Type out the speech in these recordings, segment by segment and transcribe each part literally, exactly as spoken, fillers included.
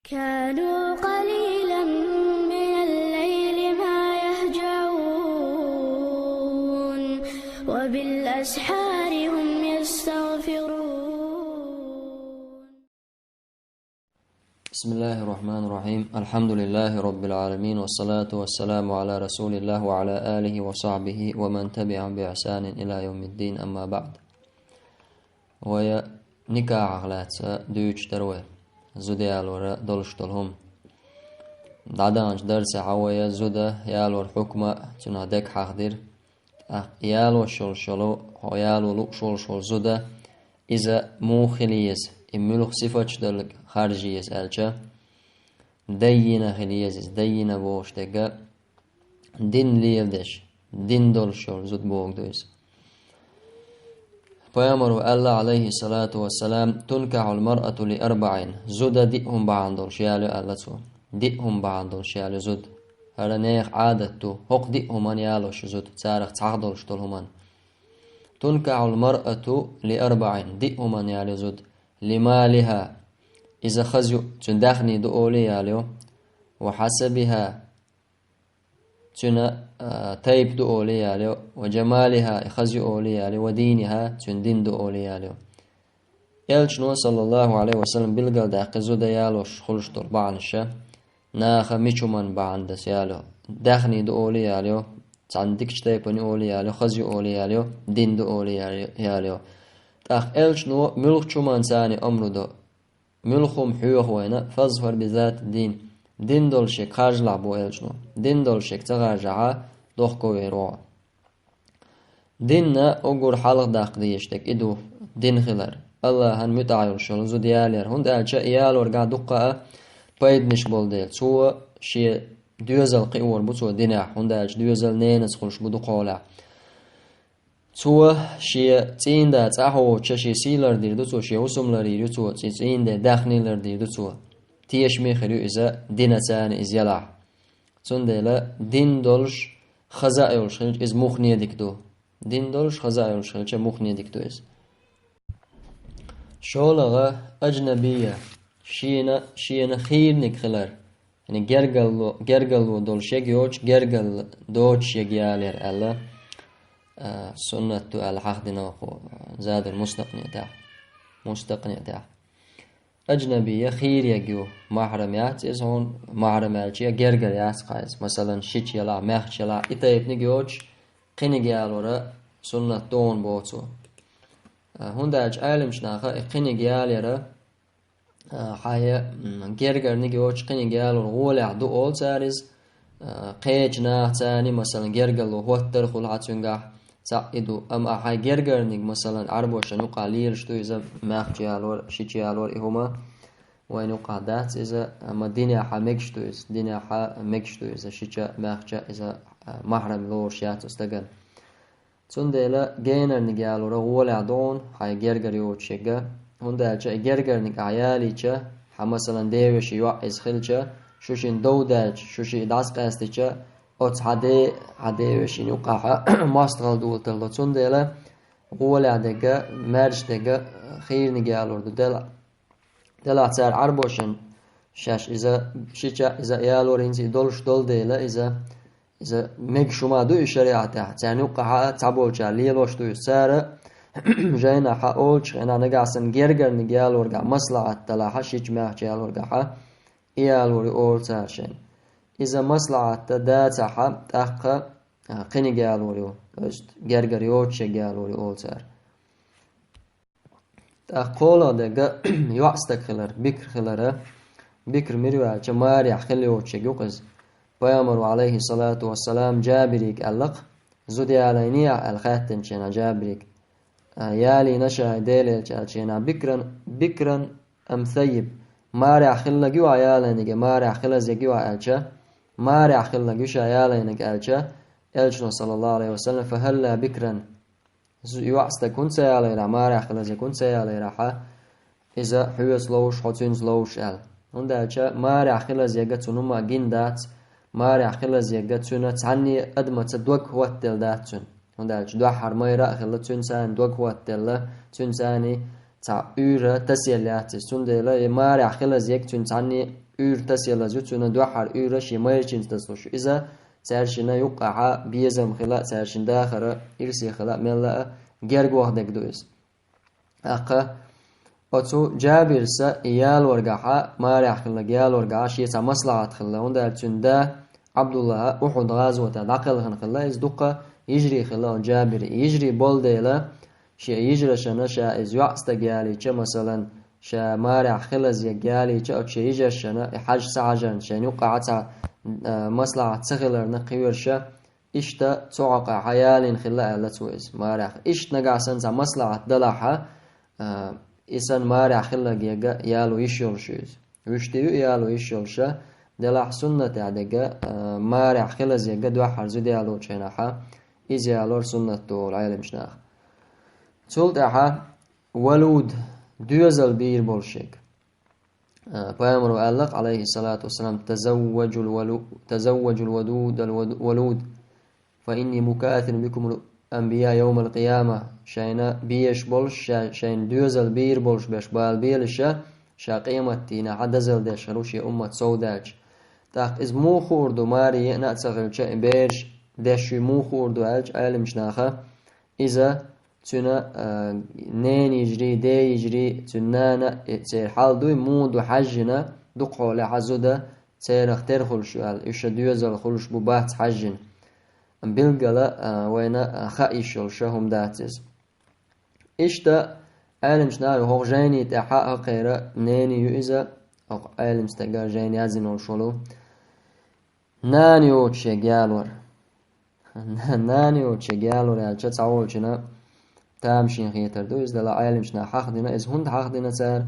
كانوا قليلا من الليل ما يهجعون، وبالأسحار هم يستغفرون. بسم الله الرحمن الرحيم. الحمد لله رب العالمين، والصلاة والسلام على رسول الله وعلى آله وصحبه ومن تبعهم بإحسان إلى يوم الدين، أما بعد. Вай никахьах лаьцна дуьйцуш дара вай зуда ялора долуш долу хӀума. ДӀадаханчу дарсехь вай зуда ялора хьукма цунах дерг хьахдира. ТӀаккха ялош йолуш йолу, хьо яло лууш волуш волу зуда, иза муха хила еза, и муьлха сифаташ долу харжа еза аьлча, даййина хила еза иза, даййина бохуш дерг дин леладеш, дин долуш йолу зуда бохург ду иза. Пайхамаро аьлла, алейхиссалату вассалам: «تنكح المرأة لأربع». Зуда диъ хӀума бахьана долуш ялайо аьлла цо. Диъ хӀума бахьана долуш ялайо зуда. ХӀара нехан Ӏадат ду, хӀокху диъ хӀуманна ялош ю зуда, царах цхьаъ долуш долу хӀуманна. «تنكح المرأة لأربع», диъ хӀуманна ялайо зуда. «لمالها», иза хаза ю, цуьнан даьхни ду олий ялайо. «وحسبها», цуьнан, а, тайпа ду олий ялайо, «وجمالها», и хаза ю олий ялайо, «ودينها», цуьнан дин ду олий ялайо. Элчано, саллаллаху алейхи ва саллям, билгалдаьккхи зуда ялош хуьлуш долу бахьанаш, наха мича хӀуманна бахьана дас ялайо. Даьхни ду олий ялайо, цхьана дикачу тайпана ю олий ялайо, хаза ю олий ялайо, дин ду олий ялайо. ТӀаккха элчано муьлххачу хӀуманна царна омра до. Муьлхха хӀума хьоьху вайна, «فاظفر بذات الدين». Дин долуш ерг харжалахь бо элчано. Дин долуш ерг ца харжахь, дохко вер ву хьо. Динна уггар хьалха даккха дезаш дерг и ду, дин хилар. Аллахьан муьтӀахь йолуш йолу зуда ялор. ХӀунда аьлча и ялоргахь дуккха а пайданаш болу дела. Цо шен доьзал кхиор бу цо динехь, хӀунда аьлча доьзал ненас хуьлуш бу дукхахьолехь. Цо шен цӀийнда цӀахь воцуча шен сий лардийр ду цо, шен хӀусам ларйийр ю цо, цӀи-, цӀийнда даьхни лардийр ду цо. Тешаме хир ю иза динацара иза ялахь. Цундела дин долуш хаза а йолуш хилча, иза муха недика ду. Дин долуш хаза а йолуш хилча, муха недика ду иза. ШолгӀа, аджнабия, шена, шена хийраниг хилар. Яъни гергарло, гергарло долуш ерг йоцуш, гергал доцуш ерг ялор аьлла, а, суннат ду аьлла хьахдина ваха, а, Задул Мустакъни тӀехь. Мустакъни тӀехь. Аджнабия хийра ерг ю, махьрам яц иза хьуна, махьрам аьлча гергара яц кхайса. Масалан, шича ялахь, маьхча ялахь, и тайпаниг йоцуш, кхиниг ялора суннат ду хьуна боху цо. А, хӀунда аьлча Ӏеламчу наха и кхиниг ялора, а, хьан, м, гергарниг йоцуш кхиниг ялор гӀолехь ду олу цара иза, а, кхечу нахаца, масалан, гергарло хӀоттар хуьлу хьан цуьнгахь, цхьаъ и ду. Амма ахьа гергарниг, масалан, Ӏарбошна юкъахь лелаш ду иза, маьхча ялор, шича ялор и хӀума, вайна юкъахь дац иза, амма динехьа мегаш ду иза, динехьа мегаш ду иза, шича, маьхча иза, а, махьрам лоруш яц оцу стагана. Цундела генарниг ялора гӀолехь ду хьуна хьайн гергара йоцуш ерг, хӀунда аьлча и гергарниг ахь ялийча, хьан, масалан, девешин йоӀ иза хилча, шу шина дов даьлча, шу шиъ дӀасакъаьстича, оцу хьан де-, хьан девешин юкъахь мостагӀалла дола тарло. Цундела гӀолехь дерг, маьрша дерг хийраниг ялор ду. Дела-, делахь цара Ӏарбошна шаьш иза, шича иза ялор хӀинца и долуш долу дела, иза, иза мегаш хӀума ду и шариӀатехь. Царна юккъахьа а цхьаболчара лелош ду иза. Цара жайнахьа олучу хенахь нагахь санна гергарниг ялоргахь маслахьат далахьа, шича, маьхча ялоргахьа, и ялор ю олу цара шайна. Иза маслахьат дацахьа, тӀаккха, а, кхиниг ялор ю, то есть гергара йоцуш ерг ялор ю олу цара. ТӀаккха кхоалгӀа дерг йоӀ стаг хилар, бикр хилара. Бикр мила ю аьлча, марехь хила йоцуш ерг ю-кх иза. Пайхамаро, алейхиссалату вассалам, Джабирига аьлла-кх: «Зуда ялайний ахь?» — аьлла хаьттинчу хенахь Джабирига. А, ялийна ша, Делан элча, аьлчу хенахь: «Бикран, бикран ам саййиб?» Марехь хилларг ю ахь ялайниг, марехь хилаза ерг ю ахь аьлча, марехь хилларг ю ша ялайниг аьлча, элчано, саллаллаху алейхи ва саллям: «Фахалла бикран». ЙоӀ стаг хӀунда ца ялайра, марехь хилаза ерг хӀунда ца ялайра хьан, иза хьоьца ловш, хьо цуьнца ловш аьлла. ХӀунда аьлча марехь хилаза ерг цунна хӀумма гина дац, марехь хилаза ерг цуьнан цхьанне адамаца дог хӀоттаделла дац цуьнан. ХӀунда аьлча дуьххьара майра а хилла, цуьнан царна дог хӀоттаделла, цуьнан царна цхьа уьйра тасаелла яц иза. Цундела и марехь хилаза ерг цуьнан цхьанне уьйр тасаялаз ю, цуьнан дуьххьара уьйр шен майрачуьнца тасалуш ю. Иза цаьршинна юккъехьа безам хила, цаьршинна дахар ирсе хила мелла а герга ваха дерг ду иза. ТӀаккха оцу Джабирса и ялоргахьа, марехь хилларг ялоргахьа, шен цхьа маслахьат хилла, хӀунда аьлча цуьнан да Ӏабдуллахь Ухьуд гӀазота дӀакхелхина хилла, иза дуккха йижарий хилла оцу Джабира. И йижарий болу дела, шен йижаршна ша иза йоӀстаг ялийча, масалан, ша марехь хилазъярг ялийча, оцу шен йижаршна и хьажа ца хьажарна, шайна юккъехьа цхьа, а, маслахьат ца хиларна кхоьруш, иштта цу хьокъехьа ялийна хилла аьлла цо иза марехь. Иштта нагахь санна цхьа маслахьат далахьа, а, и санна марехь хилларг яло йиш йолуш ю иза. Вуьшта ю яло йиш йолуш, делахь суннатехь дерг, а, марехь хилазъярг дуьххьара зуда ялочу хенахьа, иза ялор суннат ду олу Ӏеламчу наха. Цул тӀаьхьа валуд, доьзал бийр болуш ерг. А, пайхамаро аьлла-кх, Ӏалайхиссалату вассалам: «Тазавважул валу-, тазавважул вадудал ваду-, валуд, фа инни мукафирун бикумул анбия йовмал къияма». Шайна безаш болуш, ша-, шайна доьзал бийр болуш берш бала белаша, ша къематдийнахьа дозалла деш хир ву шен уммат сов даьлча. ТӀаккха иза муха хуур ду, маре еана а ца хилча, и бераш деш вуй муха хуур ду аьлча Ӏеламчу наха, иза цуьнан, а, ненан йижарий, ден йижарий, цуьнан нана, э, церан хьал дуй, муха ду хьаьжжина, дукха хьолехьа зуда церах тера хуьлуш ю аьлла, уьш доьзал хуьлуш бу, бац хьаьжжина. Билггала, а, вайна, а, хаа йиш йолуш хӀума дац иза. Иштта Ӏеламчу наха хӀокху жайни тӀехь хьакхера нене ю иза, хӀокху Ӏеламчу стага жайна яздина волуш волу. Нана йоцуш ерг ялор. Нана йоцуш ерг ялор аьлча, цхьаволчунна тамашийна хетар ду иза, делахь Ӏеламчу наха хьахдина иза. ХӀунда хьахдина цара?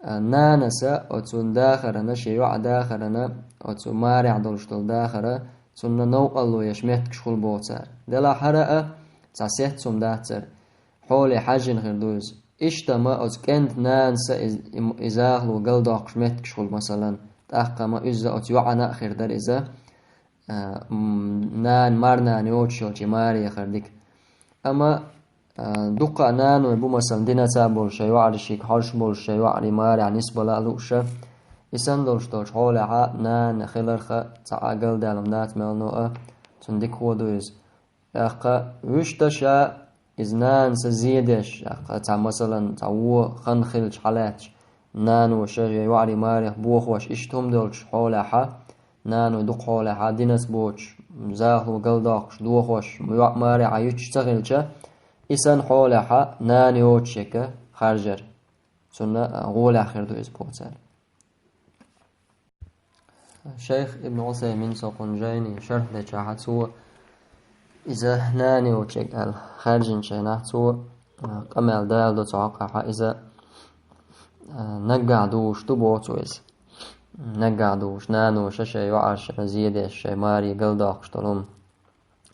А, нанас оцу дахарна, шен йоӀан дахарна, оцу марехь долуш долу дахар, цунна новкъарло еш меттигаш хуьлу боху цара. Делахь хӀара а цхьа сеттина хӀума дац цара. Хьоле хьаьжжина хир ду иза. Иштта ма оцу кӀентан нанас иза, и, и захало галдоккхуш меттигаш хуьлу, масалан, тӀаккха ма иза оцу йоӀана а хир дара иза, а, м, нана, марнана йоцуш йолчу марехьара дика. Амма, а, дуккха а наной бу, масалан, динца а болуш шайн йоӀаршка хьожуш болуш, шайн йоӀарий марехь нисбала а лууш, и санна долуш долчу хьолехьа нана хиларх цхьа а галдаьлла дац мел но а, цунна дика хӀун ду иза. ТӀаккха вуьшта ша иза нанас зен деш, тӀаккха цхьа, масалан, цхьа вон хан хилча хьалаьтташ, нано ша шен йоӀарий марехь бохош, иштта хӀума долчу хьолехьа, нано дукха хьолехьа динца боцуш, захало галдоккхуш, дохош, йоӀ марехьа юьтуш ца хилча, и санна хьолехьа нана йоцуш ерг харжар. Цунна, а, гӀолехь хир ду иза боху цара. Шайх Ибн Усаймин сокхун жайни шарх дечахьа цо иза нана йоцуш ерг аьлла хаьржинчу хенахь цо, а, къамел даладо цу хьокъехьа иза, а, наггахь дугӀуш ду боху цо иза. Наггахь дугӀуш, нано ша шайн йоӀаршна зен деш, шайн маре галдоккхуш долу хӀума.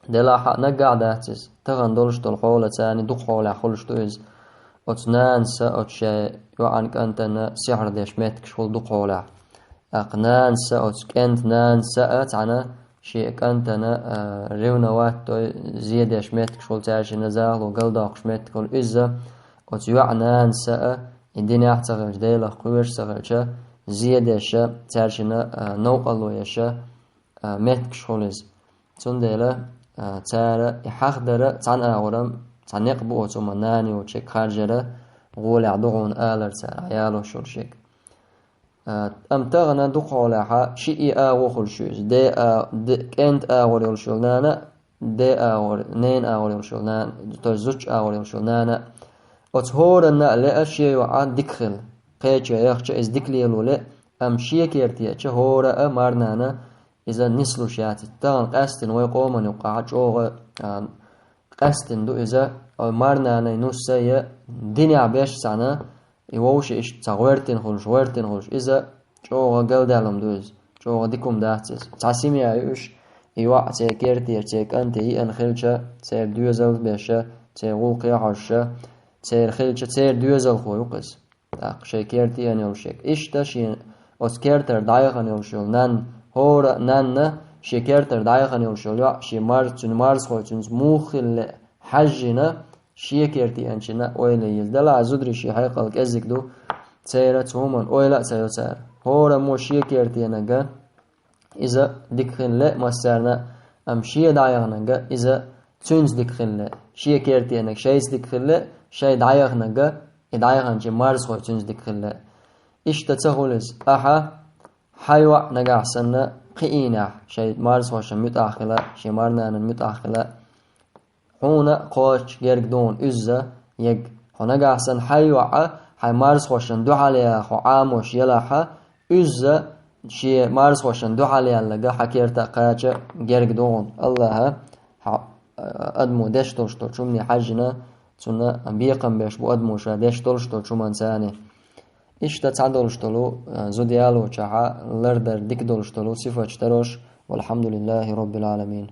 Делахь а наггахь дац иза. Тахана долуш долу хьолаца дукха хьолехь хуьлуш ду иза. Оцу нанас оцу шайн йоӀан кӀантана сихьр деш меттигаш хуьлу дукха хьолехь. ТӀаккха нанас оцу кӀентан нанас а цхьаьна шен кӀантана, а, ревновать дой, зен деш меттигаш хуьлу, цаьршинна захало галдоккхуш меттиг хуьлу. Иза оцу йоӀан нанас а, и динехь а ца хилча, Делах кхоьруш а ца хилча, зен деш, цаьршинна, а, новкъарло еш, а, меттигаш хуьлу иза. Цундела, а, цара и хьахдар цхьана агӀор, цхьа некъ бу оцу хӀуманна, нана йоцуш ерг харжар гӀолехь ду хьуна алар цара, ялош йолуш ерг. А, амма тахана дукха хьолехьа шиъ агӀо хуьлуш ю иза. Де а, де, кӀентан агӀор йолуш йолу нана, де агӀор, ненан агӀор йолуш йолу нана, то есть зудчун агӀор йолуш йолу нана. Оцу хӀоранна а лаьа шен йоӀ дика хила. Кхечо яхча иза дика лело лаьа, амма шен керте еъча хӀора а марнана иза нислуш яц. Тахана къаьстина вай къоман юккъехь чӀогӀа, а, къаьстина ду иза, ой, марнанай нус а я, динехь беш цхьаьна, и вовши иштта цхьа гӀоьртина хуьлуш, гӀоьртина хуьлуш, иза чӀогӀа галдаьлла хӀума ду иза, чӀогӀа дика хӀума дац иза. Цхьа семья ю уьш, и йоӀ церан кертера, церан кӀанте еана хилча, церан доьзал а беша, церан гӀуллакхе а хьожуша, церан хилча, церан доьзалхо ю-кх иза. ТӀаккха шайн керта еана йолуш ерг. Иштта шен оцу кертара дӀаяхана йолуш йолу нанна, хӀора а нанна, шен кертара дӀаяхана йолуш йолу йоӀ, шен марз-, цуьнан марзхой цуьнца муха хилла хьаьжжина, шен керта еанчунна ойла еза. Делахь зударий шен хьекъал кӀеззиг ду, церан цу хӀуманна ойла а ца йо цара. ХӀораммо шен кертенага иза дика хила ле массарна, амма шен дӀаяханага иза цуьнца дика хила ле. Шен кертенага шайца дика хила ле, шай дӀаяханага, и дӀаяханчу марзхой цуьнца дика хила ле. Иштта ца хуьлу иза. Ахьа хьайн йоӀ нагахь санна кхиийнехь, шайн марзхошна муьтӀахь хила, шен марнанан муьтӀахь хила, хьуна кхоччуш герга ду хьуна уьзза ерг. Хьо нагахь санна хьайн йоӀ, хьайн марзхошна дуьхьал яха хьо Ӏамош елахь, уьзза шен марзхошна дуьхьал яьллага хьан керта а кхача герга ду хьуна. АллахӀа хьан адамо деш долуш долчу хӀумане хьаьжжина, цунна бекхам беш бу адамо ша деш долуш долчу хӀуманца. Иштта цхьадолуш долу, зуда ялочохь лардар дика долуш долу сифаташ тарош. Валхьамдулиллахи роббил Ӏаламин.